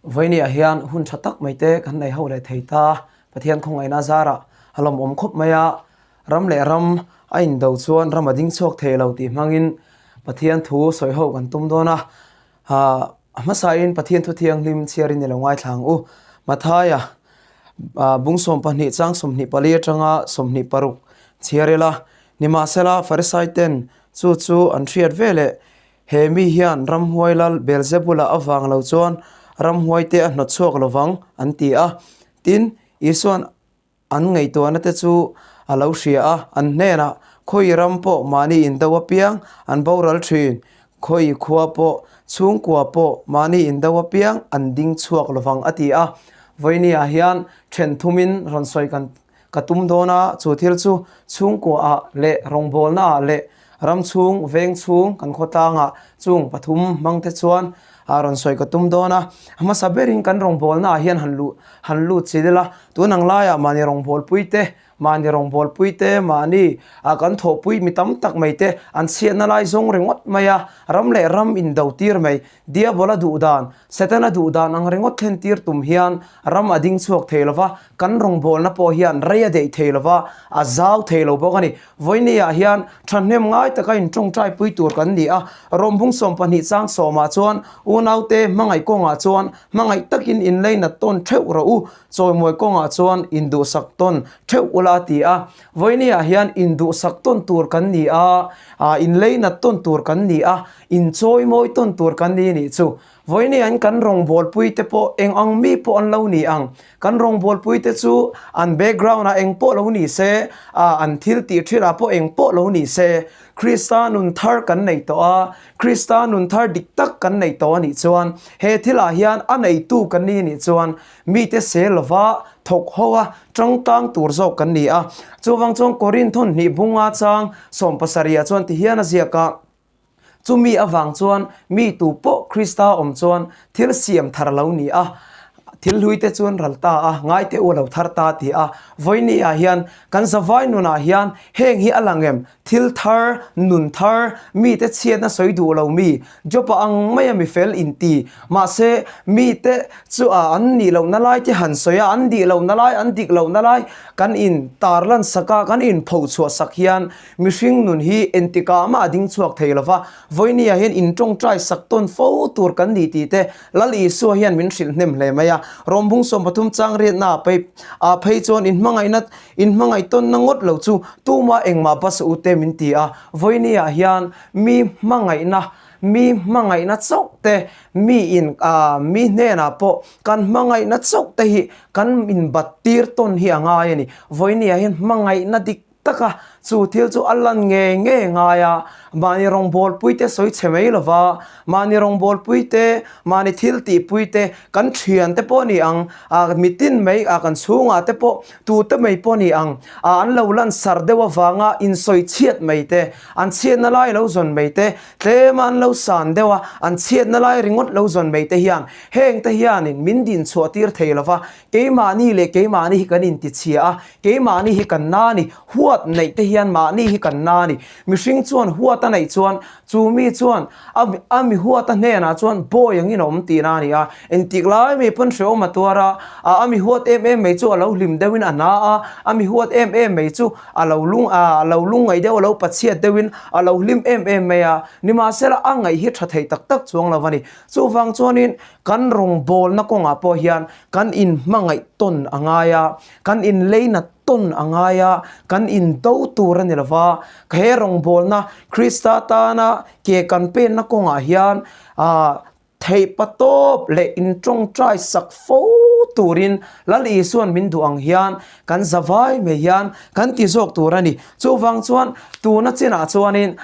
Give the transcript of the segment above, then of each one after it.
Vawinia hian hun tha tak mai te kan nei ho leh thei ta. Pathian khawngaihna zarah a lawmawm khawp mai a, ram leh ram a indo chuan ram a ding chhuak thei lo tih hmangin Pathian thu sawi ho kan tum dawn a. A hmasain Pathian thu thianghlim chhiarin i lo ngaithla ang u. Mathaia bung 12 chang 24 atanga 26 chhiar ila, nimahsela Farisai ten chu chu an hriat ve leh He mi hian ramhuai lal Beelzebula avang lo chuan ramhuaite a hnawt chhuak lo vang, an ti a. Tin, Isua'n an ngaihtuahna te chu a lo hria a, an hnenah, Khawi ram pawh mahni indo apiang an boral thin, khawi khua pawh, chhungkua pawh mahni indo apiang an ding chhuak lo vang, a ti a. Vawinia hian then thumin rawn sawi kan Ka tum dawn a, chu thil chu chhungkuaah leh rawngbawlnaah leh ram chhung, veng chhung, kan khawtlangah chung pathum hmangte chuan rawn sawi ka tum dawn a. A hmasa berin kan rawngbawlnaah hian han luh han lut chil ila, tun ang laiah mahni rawngbawlpui te, mahni rawngbawlpui te, mahni kan thawhpui mi tam tak mai te an chhiatna lai zawng ringawt mai a, ram leh ram indo tir mai, Diabola duh dan, Setana duh dan ang ringawt thlen tir tum hian ram a ding chhuak thei lo va, kan rawngbawlna pawh hian rei a deih thei lo va, a zau thei lo bawk a ni. Vawinia hian thahnem ngai taka intawngtai pui tur kan ni a, Rawmbung 12 chang sawmah chuan unaute hmangaih kawngah chuan hmangaih takin inleinat tawn theuh rawh u, chawimawi kawngah chuan induhsak tawn theuh ula a ti a. Vawinia hian induhsak tawn tur kan ni a, inleinat tawn tur kan ni a, Inchawimawi tawn tur kan ni nih chu. Vawinia in kan rawngbawlpui te pawh eng ang mi pawh an lo ni ang. Kan rawngbawlpui te chu an background ah eng pawh lo ni se, an thil tih thin ah pawh eng pawh lo ni se, Krista nun thar kan nei tawh a, Krista nun thar dik tak kan nei tawh a nih chuan he thil ah hian a neitu kan ni nih chuan mite sel lova thawk ho a tangtang tur zawk kan ni a. Chuvang chuan Korinthon hnih bunga chang 17 ah chuan tihian a ziak a. Chumi avang chuan mi tu pawh Krista awm chuan thil siam thar lo ni a, thil hlui te chuan ral ta a, ngai te u lo thar ta ti a. Vawiini ah hian kan zavai nunah hian heng hi a lang em? Thil thar, nun thar, mite chhiatna sawi duh lo mi, Job-a ang maia mi fel inti, mahse mite chu a an nih lohna lai te han sawi a, an dih lohna lai, an dik lohna lai kan in tarlan sak a, kan in phochhuah sak hian Mihring nun hi entikah mah a ding chhuak thei lova, vawinia hian in tawngtai sak tawn fo tur kan ni tih te Lal Isua hian min hrilh hnem hle mai a. Rawmbung 13 chang riatna ah phei ah phei chuan in hmangaihna in hmangaih tawnna ngawt lo chu tuma engmah bus u te min ti a. Vawinia hian mi hmangaihna mi hmangaihna chauh te mi in ah mi hnenah pawh kan hmangaihna chauh te hi kan inbat tir tawn hi a ngai a ni. Vawinia hian hmangaihna dik taka chu thil chu a lan ngei ngei ngai a, mahni rawngbawlpui te sawi chhe mai lova, mahni rawngbawlpui te, mahni thil tihpui te, kan thian te pawh ni ang, ah mitin mai ah kan chhungah te pawh tu te mai pawh ni ang, ah an lo lan sar deuh avanga insawi chhiat mai te, an chhiatna lai lo zawn mai te, tlema an lo san deuh a, an chhiatna lai ringawt lo zawn mai te hian heng te hianin min din chhuah tir thei lova, keimahni leh keimahni hi kan intichhia a, Keimahni hi kan na a ni, huat neih te hian mahni hi kan na a ni. Mihring chuan huat a neih chuan chu mi chuan a a mi huat a hnenah chuan bawi angin a awm tihna a ni a. Engtik lai mai pawn hrehawm a tuar a, a a mi huat em em mai chu a lo hlim deuhin a na a, a mi huat em em mai chu a lo lung a lo lungngaih deuh a lo pachhiat deuhin a lo hlim em em mai a. Nimahsela a ngaih hi tha thei tak tak chuang lo a ni. Chuvang chuanin kan rawngbawlna kawngah pawh hian kan inhmangaih tawn a ngai a. Kan inleina tawn a ngai a, kan indo tur a ni lo va. He rawngbawlna Krista tana ke kan penna kawngah hian theihpa tawp leh intawngtai sak fo turin Lal Isua'n min duh ang hian kan zavai mai hian kan ti zawk tur a ni. Chuvang chuan tuna chinah chuanin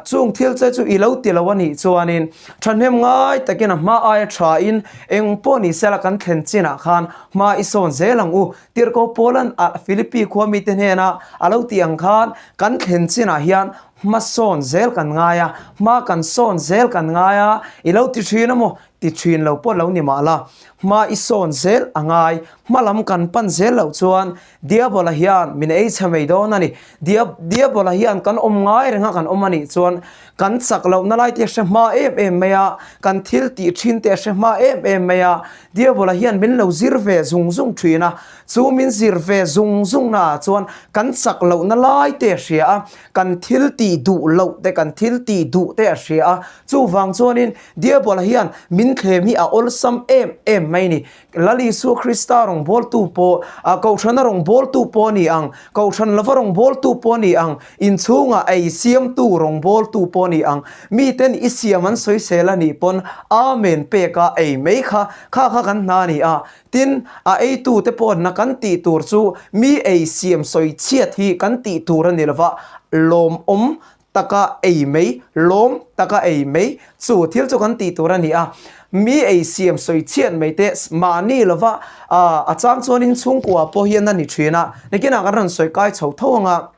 chung thil che chu i lo ti lo a nih chuanin thahnem ngai takin a hma aia thain eng pawh ni sela kan thlen chinah khan hma i sawn zel ang u. Tirhkoh Paula'n a Philippi khua mite hnena a lo tih ang khan kan thlen chinah hian hma sawn zel kan ngai a, hma kan sawn zel kan ngai a, i lo ti thin a maw? Ti thin lo pawh lo ni mah la, hma i sawn zel a ngai, hma lam kan pan zel loh chuan Diabola hian min ei chhe mai dawn a ni. Diabola hian kan awm ngai reng a kan awm a nih chuan Kan chak lohna lai te a hre hma em em mai a, kan thil tih thin te a hre hma em em mai a. Diabola hian min lo zir ve zung zung thin a, chu min zir ve zung zung naah chuan kan chak lohna lai te a hria a, kan thil tih duh loh te, kan thil tih duh te a hria a. Chuvang chuanin Diabola hian min thlem hi a awlsam em em mai ni. Lal Isua Krista rawngbawltu pawh, a Kohhrana rawngbawltu pawh a ni ang, Kohhran lova rawngbawltu pawh a ni ang, inchhunga ei siamtu rawngbawltu pawh a ni ang, miten i siam an sawisel a nih pawn Amen peka ei mai kha, kha kha kan hna a ni a. Tin, a eitute pawh na kan tih tur chu mi ei siam sawichhiat hi kan tih tur a ni lova, lawmawm taka ei mai, lawm taka ei mai, chu thil chu kan tih tur a ni a. Mi ei siam sawi chhiat mai te mahni lova a chang chuanin chhungkua pawh hian a ni thin a, nikinah kan rawn sawi kai chho tho ang a,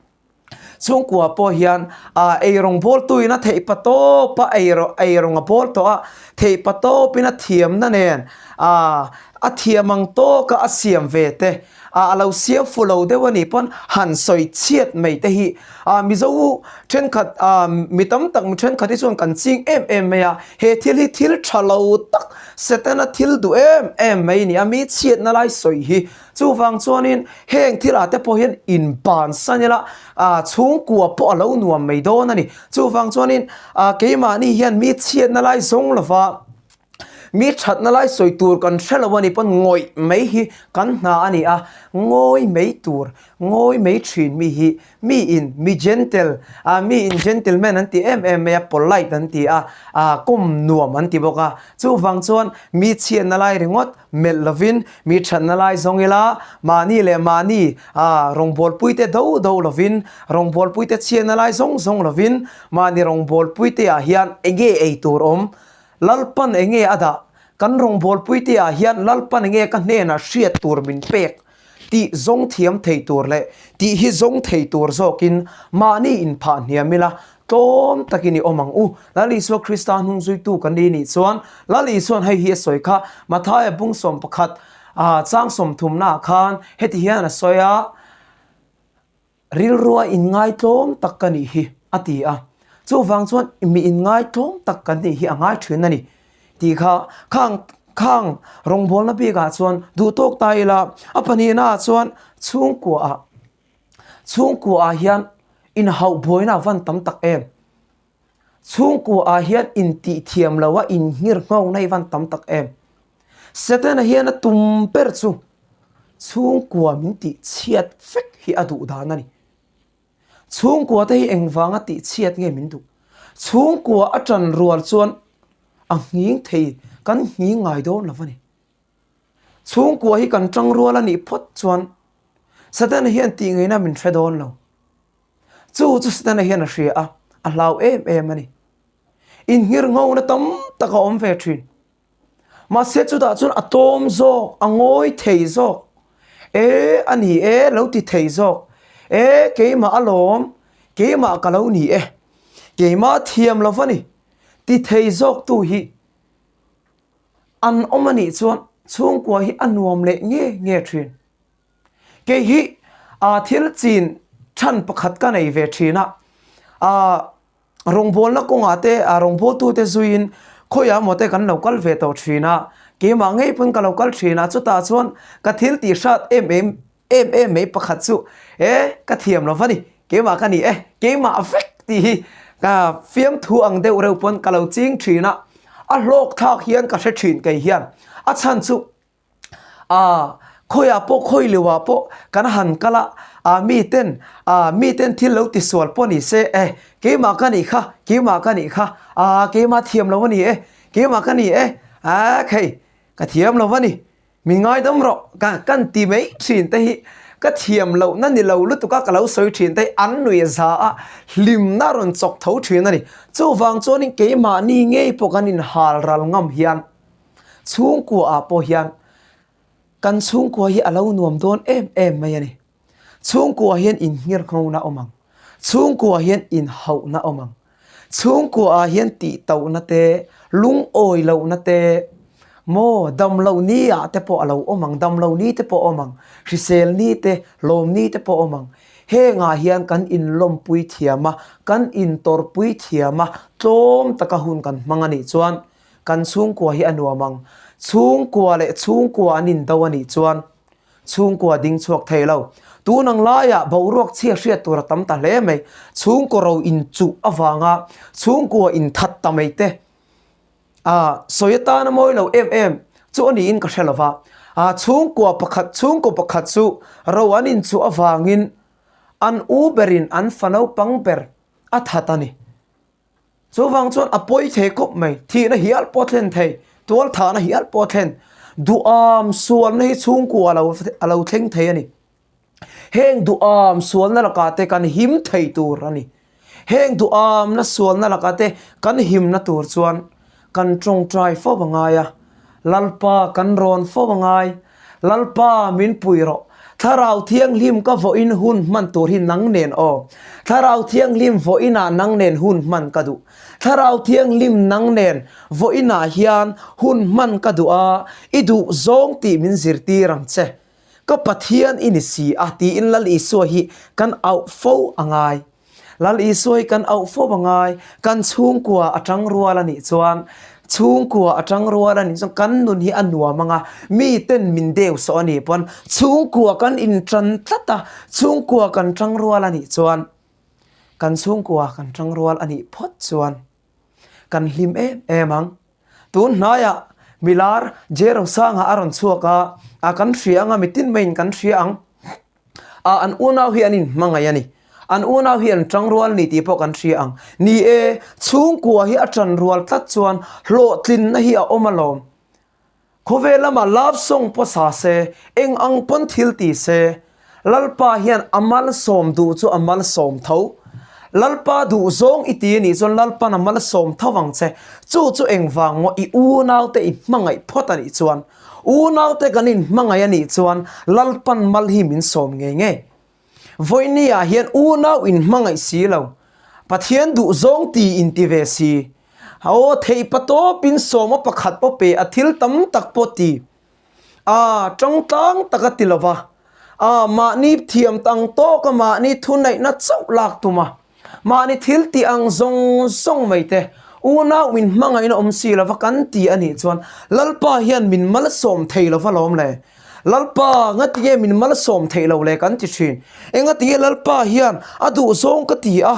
chhungkua pawh hian ei rawng bawltuin a theih pa tawp a, ei rawng a bawl tawh a, theih pa tawpin a thiamna nen a thiam ang tawka a siam ve te. A lo siam fu lo deuh a nih pawn han sawi chhiat mai te hi a Mizo thenkhat a mi tam tak mi thenkhat hi chuan kan ching em em mai a, he thil hi thil tha lo tak Setana thil duh em em mai a ni a, mi chhiatna lai sawi hi chuvang chuanin heng thil ah te pawh hian inbansan ila a chhungkua pawh a lo nuam mai dawn a ni. Chuvang chuanin a keimahni hian mi chhiatna lai zawng lova Mi thatna lai sawi tur kan hre lo a ni pawn ngawih mai hi kan hna a ni a, ngawi mai tur, ngawi mai thin mi hi mi in mi gentle, ah mi in gentleman an ti em em mai a, polite an ti a, ah kawm nuam an ti bawk a. Chuvang chuan mi chhiatna lai ringawt melh lovin mi thatna lai zawng ila mahni leh mahni ah rawngbawlpuite do do lovin rawngbawlpuite chhiatna lai zawng zawng lovin mahni rawngbawlpuite ah hian enge ei tur awm Lalpan enge a dah? Kan rawngbawlpuite ah hian Lalpan enge ka hnenah hriat tur min pek tih zawng thiam thei tur leh tih hi zawng thei tur zawkin mahni inphah hniam ila tlawm takin i awm ang u. Lal Isua Krista hnung zuitu kan ni nih chuan Lal Isuan hei hi a sawi kha Mathaia bung 11 chang sawmthumnaah khan heti hian a sawi a, Rilrua inngaitlawm tak ka nih hi, a ti a. Chuvang chuan mi inngaitlawm tak kan nih hi a ngai thin a ni tih kha khang khang rawngbawlna bikah chuan duh tawk ta ila, a pahnihnaah chuan chhungkuaah chhungkuaah hian inhauh buaina a van tam tak em. Chhungkuaah hian intih thiam loha inhngir nghawngna hi van tam tak em. Setana hian a tum ber chu chhungkua min tih chhiat vek hi a duh dan a ni. Chhungkua te hi engvanga tih chhiat nge min duh? Chhungkua a tan rual chuan a nghing thei, kan nghing ngai dawn lo a ni. Chhungkua hi kan tang rual a nih phawt chuan Setana hian tih ngaihna min hre dawn lo. Chu chu Setana hian a hria a, a hlau em em a ni. Inhngir nghawngna tam tak a awm ve thin. Mahse chutah chuan a tlawm zawk, a ngawi thei zawk. E, a ni e, lo ti thei zawk. E, keimah alawm, keimah ka lo ni e. Keimah thiam lo va ni, ti thei zawk tu hi an awm a nih chuan chhungkua hi a nuam leh nge nge thin. Kei hi aa thil chin than pakhat ka nei ve thin a, aa rawngbawlna kawngah te aa rawngbawltute zuiin khawiah emaw te kan lo kal ve tawh thin a, keimah ngei pawn ka lo kal thin a, chutah chuan ka thil tih hrat em em em em mai pakhat chu e ka thiam lo va ni, keimah ka ni e, keimah vek tih hi ka fiamthu ang deuh reuh pawn ka lo ching thin a, a hlawk thlak hian ka hre thin kei hian a chhan chu A, khawiah pawh khawi leuhah pawh kan han kal a, a miten a miten thil lo tisual pawh ni se e, keimah ka nih kha, keimah ka nih kha, a keimah thiam lo a ni e, keimah ka ni e, a khei ka thiam lo a ni, min ngaidam rawh ka kan ti mai thin te hi ka thiam lohna ni lo lutuk a ka lo sawi thin te hi an nuih za a, hlimna rawn chawk tho thin a ni. Chuvang chuanin keimahni ngei pawh kan inhal ral ngam hian Chhungkua ah pawh hian kan chhungkua hi a lo nuam dawn em em mai a ni. Chhungkua hian inhngirhngona awm ang. Chhungkua hian inhauhna awm ang. Chhungkua ah hian tihtohna te, lungawi lohna te, maw damloh ni ah te pawh a lo awm ang, damloh ni te pawh a awm ang, hrisel ni te, lawm ni te pawh a awm ang. Hengah hian kan inlawmpui thiam a, kan intawrpui thiam a, tlawm taka hun kan hmang a nih chuan kan chhungkua hi a nuam ang. Chhungkua leh chhungkua an indo a nih chuan chhungkua ding chhuak thei lo. Tun ang laiah boruak chhia hriat tur a tam ta hle mai. Chhungkaw ro inchuh avanga chhungkua inthat ta mai te A sawi atana mawi lo em em chu a niin ka hre lo va. A chhungkua pakhat chhungkaw pakhat chu ro an inchuh avangin an u berin an fa naupang ber a that a ni. Chuvang chuan a pawi thei khawp mai, thihna hial pawh a thlen thei, tualthahna hial pawh a thlen. Duham sualna hi chhungkua a lo a lo thleng thei a ni. Heng duham sualna lakah te kan him thei tur a ni. Heng duhamna sualna lakah te kan himna tur chuan kan tawngtai fo a ngai a, Lalpa kan rawn fo a ngai. Lalpa min pui rawh. Thlarau Thianghlim ka vawiin hun hman tur hi nang nen aw. Thlarau Thianghlim vawiinah nang nen hun hman ka duh. Thlarau Thianghlim nang nen vawiinah hian hun hman ka duh a, i duh zawng tih min zirtir ang che. Ka Pathian i ni si a tiin Lal Isua hi kan auh fo a ngai. Lal Isua hi kan auh fo a ngai. Kan chhungkua a tang rual a nih chuan, chhungkua a tang rual a nih chuan kan nun hi a nuam ang a, mi ten min deu sawh a nih pawn chhungkua kan intan tlat a, chhungkua kan tang rual a nih chuan, kan chhungkua kan tang rual a nih phawt chuan kan hlim em em ang. Tun hnaiah milar Jerosanga a rawn chhuak a, a kan hria anga mitin maiin kan hria ang. A an unau hi an inhmangaih a ni. An unau hi an tangrual ni tih pawh kan hria ang. Ni e, chhungkua hi a tanrual tlat chuan hlawhtlinna hi a awm alawm. Khawvel lamah love song pawh sa se, eng ang pawn thil ti se, Lalpa hian a malsawm duh chu a malsawm tho. Lalpa duh zawng i ti a nih chuan Lalpa'n a malsawm tho vang che. Chu chu engvang maw i unaute i hmangaih phawt a nih chuan, unaute kan inhmangaih a nih chuan Lalpa'n mal hi min sawm ngei ngei. Vawinia hian unau inhmangaih si lo, Pathian duh zawng ti inti ve si. Aw, theihpa tawpin sawma pakhat pawh pe a thil tam tak pawh ti. A, tangtlang tak a ti lo va. A, mahni thiam tang tawka mahni thuneihna chauh lak tum a. Mahni thil tih ang zawng zawng mai te, unau min hmangaihna awm si lova kan ti a nih chuan Lalpa hian min malsawm thei lova lawm le. Lalpa, ngatinge min malsawm theih lo le kan ti thin. Engatinge Lalpa hian a duh zawng ka ti a,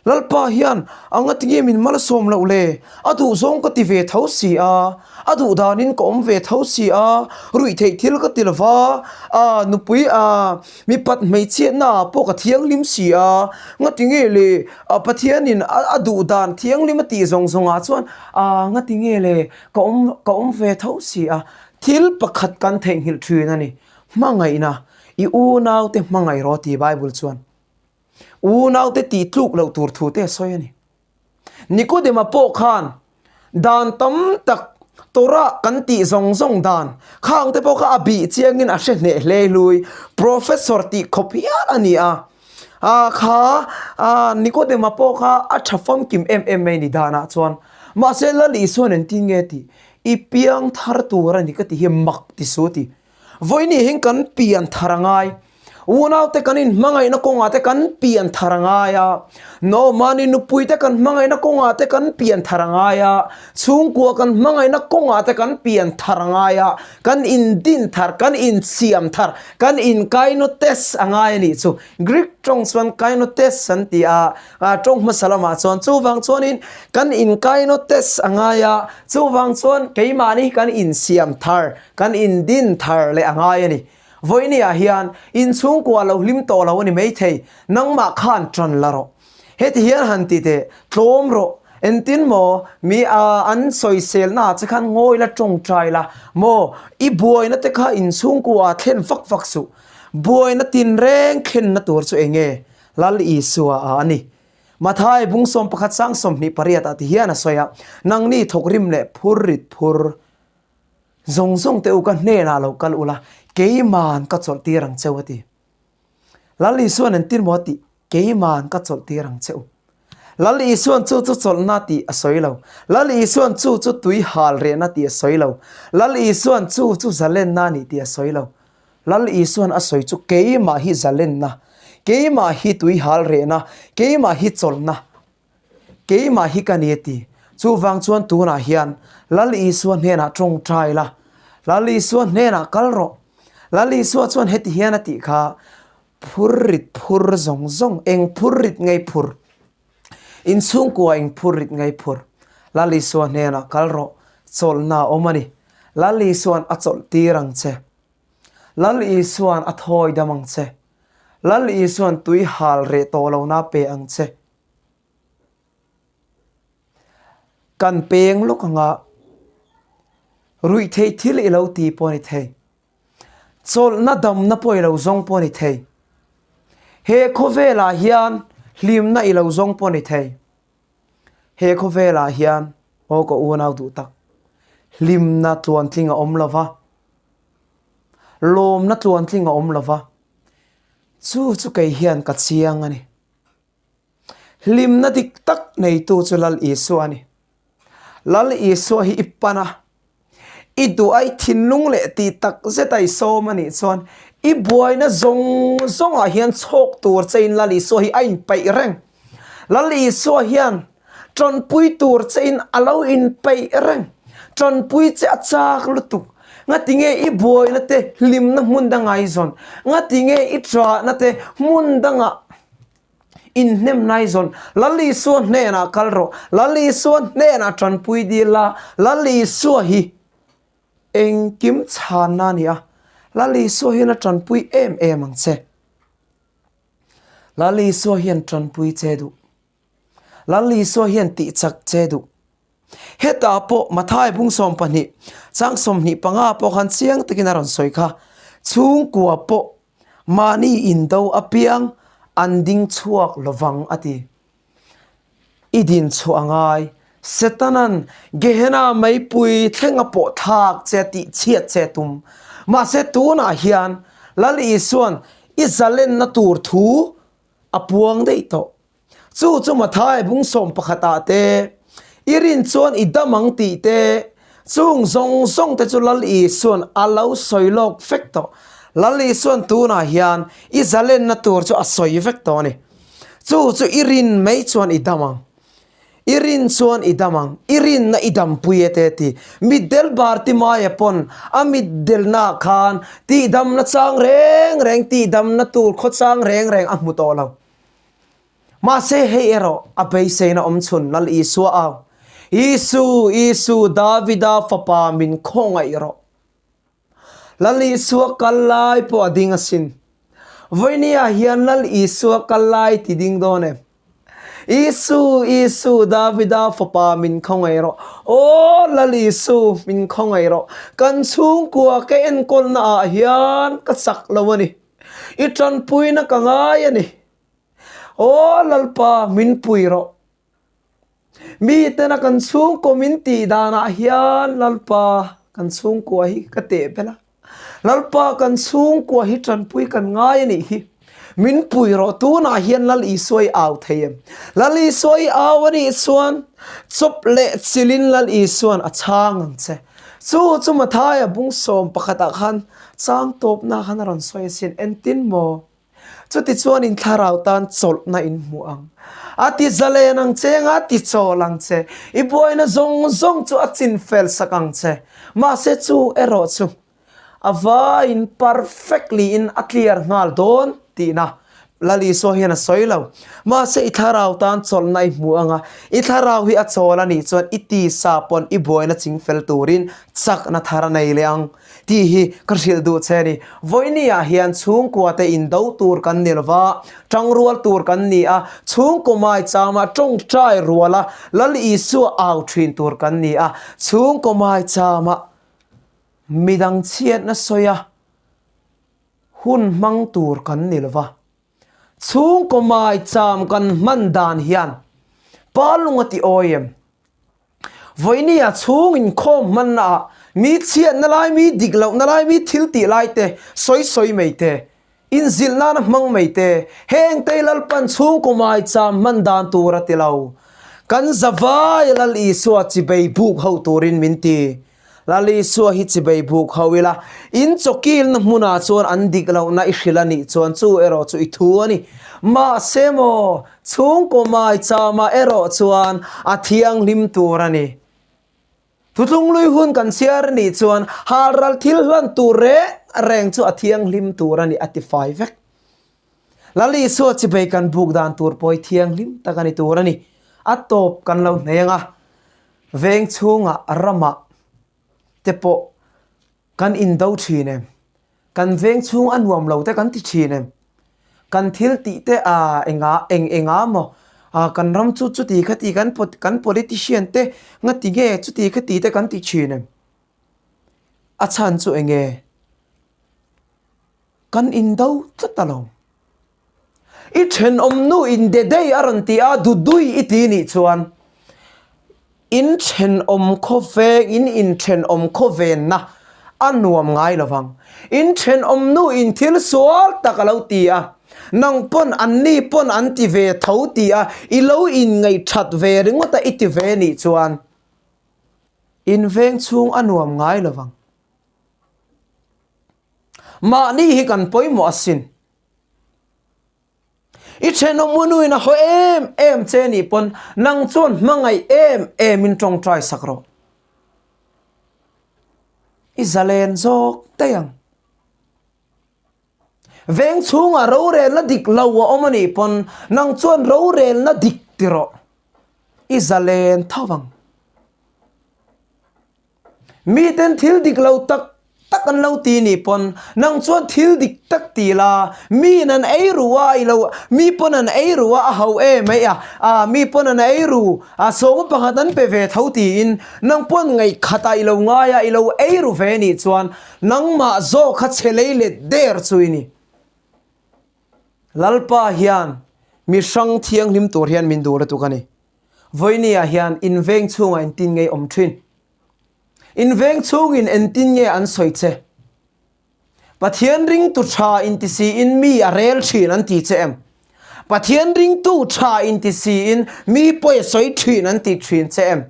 Lalpa hian a ngatinge min malsawm loh le, a duh zawng ka ti ve tho si a, a duh danin ka awm ve tho si a, ruihtheih thil ka ti lova, a nupui a mipat hmeichhiatna ah pawh ka thianghlim si a, ngatinge le a Pathianin a duh dan thianghlim a tih zawng zawngah chuan a ngatinge le ka awm ka awm ve tho si a, thil pakhat kan theihnghilh thin a ni, hmangaihna i unaute hmangaih rawh tih Bible chuan. Unaute tih tluk loh tur thu te a sawi a ni. Nikodema pawh khan dan tam tak Torah kan tih zawng zawng dan khang te pawh kha a bih chiangin a hre hneh hle hlui professor tih khawp hial a ni a. A kha a Nikodema pawh kha a tha famkim em em mai ni danah chuan. Mahse Lal Isuan engtin nge tih i piang thar tur a ni ka ti hi mak ti su ti. Vawiin hian kan pian thar a ngai. Unaute kan inhmangaihna kawngah te kan pian thar a ngai a. Nawmani nupuite kan hmangaihna kawngah te kan pian thar a ngai a. Chhungkua kan hmangaihna kawngah te kan pian thar a ngai a. Kan indin thar, kan insiam thar, kan inkainotes a ngai a nih chu. Greek tawng chuan kainotes an ti a, tawng hmasa lamah chuan chuvang chuanin kan inkainotes a ngai a. Chuvang chuan keimahni kan insiam thar, Kan indin thar leh a ngai a ni. Vawinia hian inchhungkua lo hlim tawh lo a ni maithei, nangmah khan ṭan la rawh. Heti hian han ti teh, tlawm rawh. Engtin maw mi a an sawiselna ah che khan ngawi la ṭawngṭai la maw? I buaina te kha inchhungkua ah thlen vak vak suh. Buaina tinreng thlenna tur chu eng nge? Lal Isua ah a ni. Mathai bung 11 sang 28 ah ti hian a sawi a, Nangni thawkrim leh phur rit phur. Zawng zawng te u ka hnenah lo kal ula, keiman ka chawlh tir ang cheu a ti. Lal Isuan entir maw a tih? Keiman ka chawlh tir ang cheu. Lal Isuan chu chu chawlhna tih a sawi lo. Lal Isuan chu chu tui hal rehna tih a sawi lo. Lal Isuan chu chu zalenna a nih tih a sawi lo. Lal Isuan a sawi chu keimah hi zalenna. Keimah hi tui hal rehna, keimah hi chawlhna, keimah hi ka ni a ti. Chuvang chuan tunah hian Lal Isua hnenah tawngtai la, Lal Isua hnenah kal rawh. Lal Isua chuan heti hian a tih kha, Phur rit phur zawng zawng, eng phur rit ngei phur? Inchhungkua eng phur rit ngei phur? Lal Isua hnenah kal rawh, chawlhna a awm a ni. Lal Isua'n a chawlh tir ang che. Lal Isua'n a thawi dam ang che. Lal Isua'n tui hal reh tawh lohna pe ang che. Kan peng lawk anga ruihtheih thil i lo ti pawh a ni thei. Chawlhna damna pawh i lo zawng pawh a ni thei. He khawvelah hian hlimna i lo zawng pawh a ni thei. He khawvelah hian aw ka unau duh tak, hlimna tluantling a awm lo va, lawmna tluantling a awm lo va, chu chu kei hian ka chiang a ni. Hlimna dik tak neitu chu Lal Isua a ni. Lal Isua hi i pan a, i duh a, i thinlung leh tih tak zeta i sawm a nih chuan i buaina zawng zawngah hian chhawk tur chein Lal Isua hi a inpeih reng. Lal Isua hian tanpui tur chein a lo inpeih reng. Tanpui che a chak lutuk. Ngatinge i buaina te hlimna hmun dangah i zawn? Ngatinge i ṭahna te hmun dangah Inhnem nai zawn, Lal Isua hnenah kal rawh, Lal Isua hnenah tanpui dil la, Lal Isua hi engkim chhanna a ni a, Lal Isua hian a tanpui em em ang che. Lal Isua hian tanpui che duh. Lal Isua hian tihchak che duh. Hetah pawh Mathai bung 12, chang 25 pawh khan chiang takin a rawn sawi kha, chhungkua pawh Mahni indo apiang an ding chhuak lovang a ti. I din chhuah a ngai. Setanan Gehenna meipui thleng a pawh thlak che tih chhiat che tum. Mahse tunah hian Lal Isuan i zalenna tur thu a puang daih tawh. Chu chu Mathai bung 11 ah te, i rin chuan i dam ang tih te, chung zawng zawng te chu Lal Isuan a lo sawi lawk vek tawh. Lal Isuan tunah hian i zalenna tur chu a sawi vek tawh a ni. Chu chu i rin mai chuan i dam ang. I rin chuan i dam ang. I rinna i dampui e te ti. Mitdel Bartimaia pawn a mitdelnaah khan tihdamna chang reng reng, tihdamna tur khawchang reng reng a hmu tawh lo. Mahse hei erawh a beiseina awm chhun Lal Isua au, Isu, Isu, Davida fapa min khawngaih rawh. Lal Isua kal lai pawh a ding asin. Vawinia hian Lal Isua kal lai ti ding dawn em? Isu, Isu, Davida fapa min khawngaih rawh. Aw Lal Isu, min khawngaih rawh. Kan chhungkua ka enkawlna ah hian ka chak lo a ni. I tanpuina ka ngai a ni. Aw Lalpa, min pui rawh. Mitena kan chhungkaw min tih danah hian Lalpa, kan chhungkua hi ka teh belh a. Lalpa, kan chhungkua hi tanpui kan ngai a nih hi. Min pui rawh, tunah hian Lal Isua i au thei em? Lal Isua i au a nih chuan chawp leh chilhin Lal Isua'n a chhang ang che. Chu chu Mathaia bung 11 ah khan chang tawpna khan a rawn sawi asin, Entin maw? Chutichuan in thlarau tan chawlhna in hmu ang. A ti zalen ang che nga ti chawl ang che. I buaina zawng zawng chu a chin fel sak ang che. Mahse chu erawh chu a vaiin perfectly in a clear nghal dawn tihna Lal Isua hian a sawi lo. Mahse i thlarau tan chawlhna i hmu ang a, i thlarau hi a chawl a nih chuan i tisa pawn i buaina ching fel turin chakna thar a nei leh ang tih hi ka hrilh duh che a ni. Vawinia hian chhungkua te indo tur kan ni lova, tangrual tur kan ni a, chhungkaw maichama tawngtai ruala Lal Isua au thin tur kan ni a, chhungkaw maichama midang chhiatna sawi a, Hun hmang tur kan ni lova, chhungkaw maicham kan hman dan hian pa lung a ti awi em? Vawinia chhung inkhawm hmanna ah mi chhiatna lai, mi dik lohna lai, mi thil tih lai te sawi sawi mai te, inzilh nana hmang mai te, heng te Lalpan chhungkaw maicham hman dan tur a ti lo. Kan zavai Lal Isua chibei buk ho turin min ti. Lal Isua hi chibei buk ho ila, in chawkilna hmunah chuan an dik lohna i hrilh a nih chuan chu erawh chu i thu a ni. Mahse maw, chhungkaw maichama erawh chuan a thianghlim tur a ni. Thutlunglui hun kan chhiar a nih chuan halral thil hlan tur reng reng chu a thianghlim tur a ni a ti fai vek. Lal Isua chibei kan buk dan tur pawh hi thianghlim tak a ni tur a ni. A tawp kan lo hnei ang a, veng chhungah ramah te pawh kan indo thin em? Kan veng chhung a nuam lo te kan ti thin em? Kan thil tih te ah engah eng engah maw ah kan ram chu chuti khati kan kan politician te ngati nge chuti khati te kan ti thin em? A chhan chu eng nge? Kan indo tlat a lo. I thenawm nu in de dei a rawn ti a, dudui i ti nih chuan in thenawm khawveng, in inthenawm khawvenna a nuam ngai lo vang. In thenawm nu in thil sual tak a lo ti a, nang pawn an ni pawn an ti ve tho ti a, i lo inngaihṭhat ve ringawt a i ti ve nih chuan in veng chhung a nuam ngai lo vang. Mahni hi kan pawimawh asin. I thenawm unuin a haw em em che nih pawn nang chuan hmangaih em em in tawngtai sak rawh. I zalen zawk daih ang. Veng chhungah rorelna dik lo a awm anih pawn nang chuan rorelna dik ti rawh. I zalen tho ang. Miten thil dik lo tak tak an lo ti nih pawn nang chuan thil dik tak ti la, miin an ei ru a i lo, mi pawn an ei ru a a ho em mai a, ah mi pawn an ei ru a sawma pakhat an pe ve tho tiin nang pawn ngaihkhat ah i lo ngai a i lo ei ru ve nih chuan nangmah zawk kha chhe lei let der chu i ni. Lalpa hian mi hrang thianghlim tur hian min duh lutuk a ni. Vawinia hian in veng chhungah entin nge i awm thin? In veng chhungin entin nge an sawi che? Pathian ringtu tha inti siin mi a rel thin an ti che em? Pathian ringtu tha inti siin mi pawi a sawi thin an ti thin che em?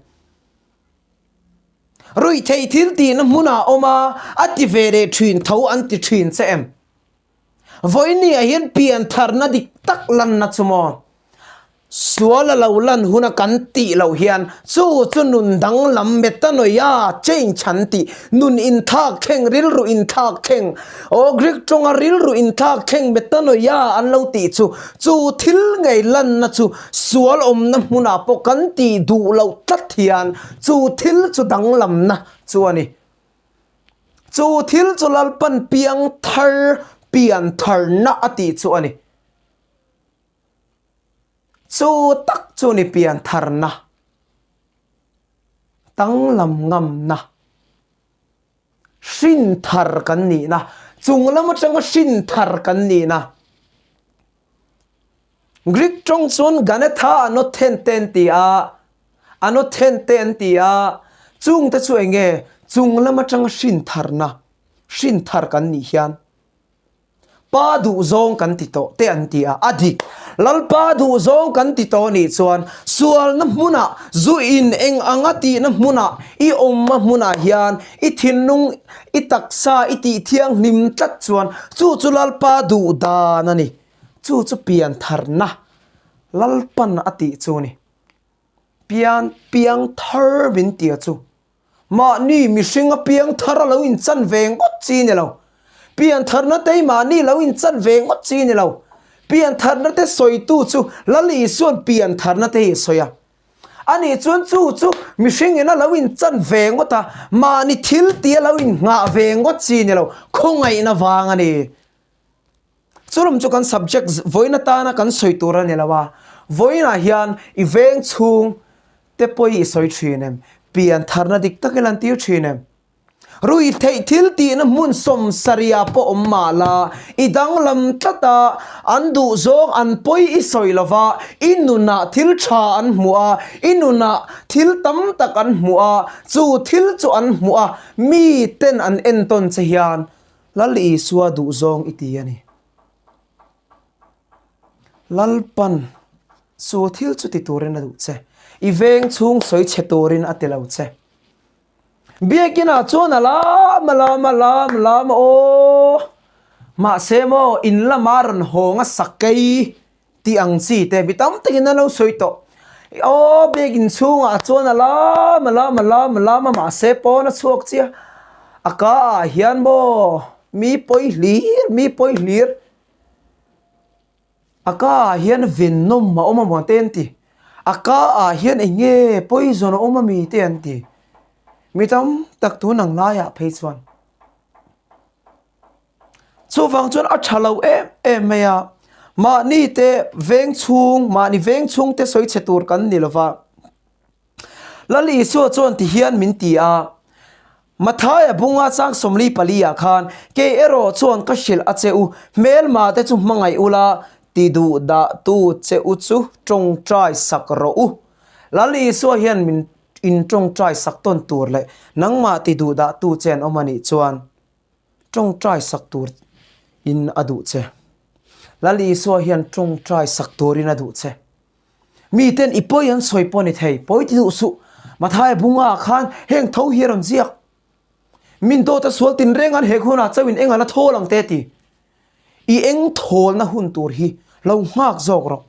Ruihtheih thil tihna hmunah awm a, a ti ve leh thin tho an ti thin che em? Vawinia hian piantharna dik tak lanna chu maw? Sual a lo lan huna kan tih loh hian chu chu nun danglam metanoia, change an tih, nun inthlak thleng, rilru inthlak thleng, aw Greek tawnga rilru inthlak thleng metanoia an lo tih chu, chu thil ngei lanna chu sual awmna hmunah pawh kan tih duh loh tlat hian chu thil chu danglamna chu a ni. Chu thil chu Lalpan piang thar pian tharna a tih chu a ni. Chu tak chu ni pian tharna, danglam ngamna, hrin thar kan nihna, chung lam atanga hrin thar kan nihna. Greek tawng chuan Ganetha anothen te an ti a, anothen te an ti a, chungte chu eng nge? Chung lam atanga hrin tharna, hrin thar kan nih hian Pa duhzawng kan ti tawh te an ti a, a dik. Lalpa duhzawng kan ti tawh nih chuan sualna hmunah, zu in eng anga tihna hmunah, i awmma hmunah hian i thinlung, i taksa i tih thianghlim tlat chuan chu chu Lalpa duh dan a ni. Chu chu piantharna Lalpan a tih chu a ni. Pian piang thar min tia chu mahni mihring a piang thar a lo inchan ve ngawt chi ni lo. Piantharna te hi mahni lo inchan ve ngawt chi ni lo. Piantharna te sawitu chu Lal Isua'n piantharna te hi a sawi a. Ani chuan chu chu mihring in a lo inchan ve ngawt a, mahni thil tih a lo innghah ve ngawt chi ni lo. Khawngaihna vang a ni. Chulawm chu kan subject vawiin atana kan sawi tur a ni lo a, vawiinah hian i veng chhung te pawi i sawi thin em? Pian tharna dik tak i lan tir thin em? Ruihtheih thil tihna hmun sawmsarihah pawh awm mah la, i danglam tlat a, an duhzawng an pawi i sawi lo va, i nunah thil tha an hmuh a, i nunah thil tam tak an hmuh a, chu thil chu an hmuh a, miten an entawn che hian Lal Isua duhzawng i ti a ni. Lalpan chu thil chu ti turin a duh che. I veng chhung sawi chhe turin a ti lo che. Biakinah chuan a lam a lam a lam a lam a aw. Mahse maw in lama rawn hawng a sakei tih ang chi te mi tam takin an lo sawi tawh. Aw biakin chhungah chuan a lam a lam a lam a lam a mahse pawn a chhuak chiah. A ka ah hian maw mi pawi hlir mi pawi hlir. A ka ah hian venom a awm a maw te an ti. A ka ah hian eng nge poison a awm a mi te an ti. Mi tam tak tun ang laiah phei chuan. Chuvang chuan a tha lo em em mai a. Mahni te veng chhung, mahni veng chhung te sawi chhe tur kan ni lova. Lal Isua chuan ti hian min ti a, Mathaia bunga chang 44 ah khan, Kei erawh chuan ka hrilh a che u, hmelma te chu hmangaih ula, ti duh dah tu che u chu tawngtai sak rawh u. Lal Isua hian min in tawngtai sak tawn tur leh nangmah ti duh dah tu che an awm a nih chuan tawngtai sak tur in a duh che. Lal Isua hian tawngtai sak turin a duh che. Miten i pawi an sawi pawh a ni thei, pawi ti duh suh. Mathaia bunga khan heng tho hi a rawn ziak. Min dawt a sual tinreng an hek hunah chauhin eng a la thawl ang te ti. I eng thawlna hun tur hi lo nghak zawk rawh.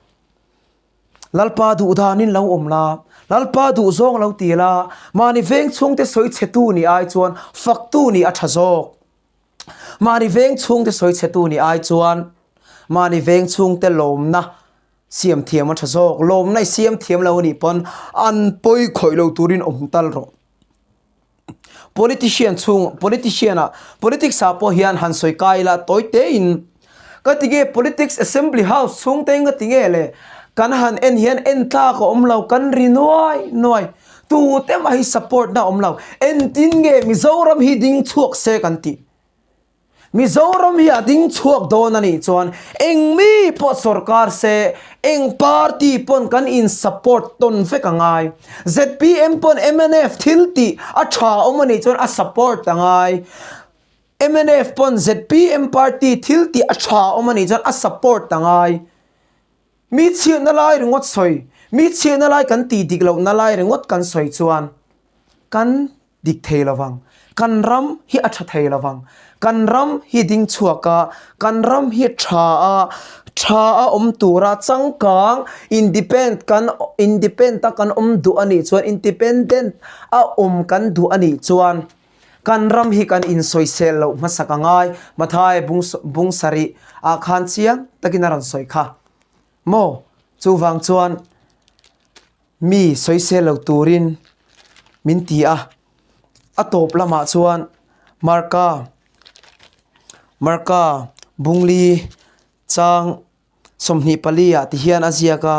Lalpa duh danin lo awm la, Lalpa duh zawng lo ti la, mahni veng chhungte sawi chhetu nih ai chuan faktu nih a tha zawk. Mahni veng chhungte sawi chhetu nih ai chuan mahni veng chhungte lawmna Siam thiam a tha zawk, lawmna i siam thiam lo a nih pawn an pawi khawih lo turin awm tal rawh. Politician chhung, politician ah, politics ah pawh hian han sawi kai ila tawi tein ka ti nge politics assembly house chhung te nga ti nge le kan han en hian en tlak a awm lo kan ri nuai nuai tu te mah hi support na awm lo entin nge Mizoram hi ding chhuak se kan tih. Mizoram hi a ding chhuak dawn a nih chuan eng mi pawh sorkar se, eng party pawn kan in support tawn vek a ngai. Zpm pawn mnf thil tih a tha awm a nih chuan a support a ngai. Mnf pawn zpm party thil tih a tha awm a nih chuan a support a ngai. Mi chhiatna lai ringawt sawi, mi chhiatna lai kan tih dik lohna lai ringawt kan sawi chuan kan dik thei lovang. Kan ram hi a tha thei lovang. Kan ram hi ding chhuak a, kan ram hi tha a, tha a awm tura changkang independ kan independ a kan awm duh a nih chuan independent a awm kan duh a nih chuan kan ram hi kan insawisel loh hmasak a ngai. Mathai bung bung sarih ah khan chiang takin a rawn sawi kha maw? Chuvang chuan. Mi sawisel lo turin min ti a, a tawp lamah chuan Marka Marka Bungli chang 24 ah ti hian a ziak a,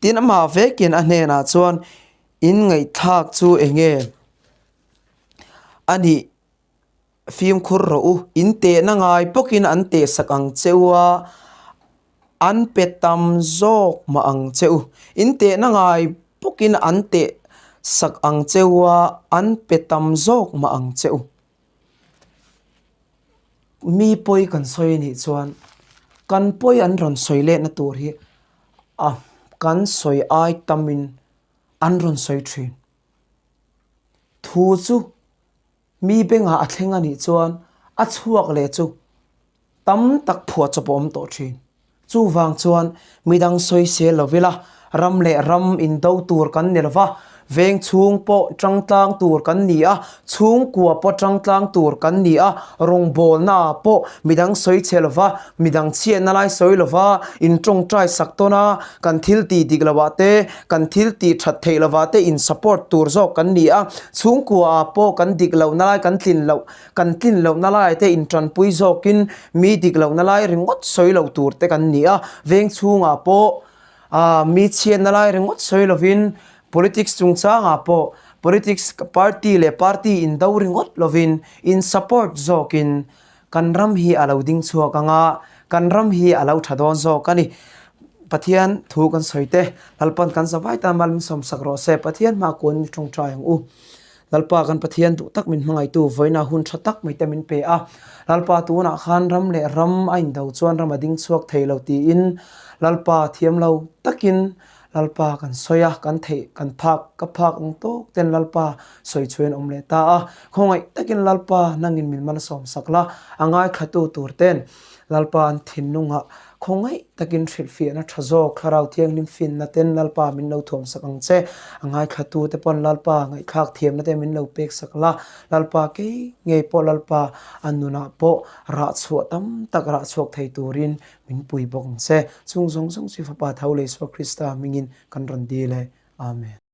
tin amah vekin a hnenah chuan in ngaihthlak chu eng nge a nih? Fimkhur rawh u, in tehna ngai bawkin an tehsak ang che u a, an pe tam zawk mah ang che u. In tehna ngai bawkin an tehsak ang che u a, an pe tam zawk mah ang che u. Mi pawi kan sawi anih chuan kan pawi an rawn sawi lehna tur hi a kan sawi ai tamin an rawn sawi thin. Thu chu. Mi bengah a thleng a nih chuan a chhuak leh chu tam tak phuah chawp a awm tawh thin. Chuvang chuan midang sawisel lo ila ram leh ram indo tur kan ni lova, veng chhung pawh tangtlang tur kan ni a, chhungkua pawh tangtlang tur kan ni a, rawngbawlna ah pawh midang sawi chhe lova, midang chhiatna lai sawi lova in tawngtai sak tawn a, kan thil tih dik loh ah te, kan thil tih that theih lovah te in support tur zawk kan ni a, chhungkua ah pawh kan dik lohna lai kan tlin loh kan tlin lohna lai te in tanpui zawkin mi dik lohna lai ringawt sawi lo tur te kan ni a, veng chhungah pawh ah mi chhiatna lai ringawt sawi lovin politics chungchangah pawh politics party leh party in do ringawt lovin in support zawkin Kan ram hi a lo ding chhuak ang a, kan ram hi a lo tha dawn zawk a ni. Pathian thu kan sawi te, Lalpan kan zavai tan mal min sawmsak rawh se, Pathian hma kuan min tawngtai ang u. Lalpa kan Pathian duh tak min hmangaihtu vawiina hun tha tak mai te min pe a. Lalpa tunah khan ram leh ram a indo chuan ram a ding chhuak thei lo tiin Lalpa thiam lo takin. Lalpa kan sawi a, kan theih kan phak ka phak ang tawk ten Lalpa sawi chhuain awm leh ta a. Khawngaih takin Lalpa nangin min malsawm sak la, a ngaithlatu tur ten Lalpa an thinlungah khawngaih takin hrilhfiahna tha zawk Thlarau Thianghlim finna ten Lalpa min lo thuam sak ang che. A ngaithlatu te pawn Lalpa ngaihthlak thiamna te min lo pek sak la, Lalpa kei ngei pawh Lalpa a nunah pawh rah chhuah tam tak rah chhuak thei turin min pui bawk ang che. Chung zawng zawng chu Fapa Tho leh Isua Krista hmingin kan rawn dil e. Amen.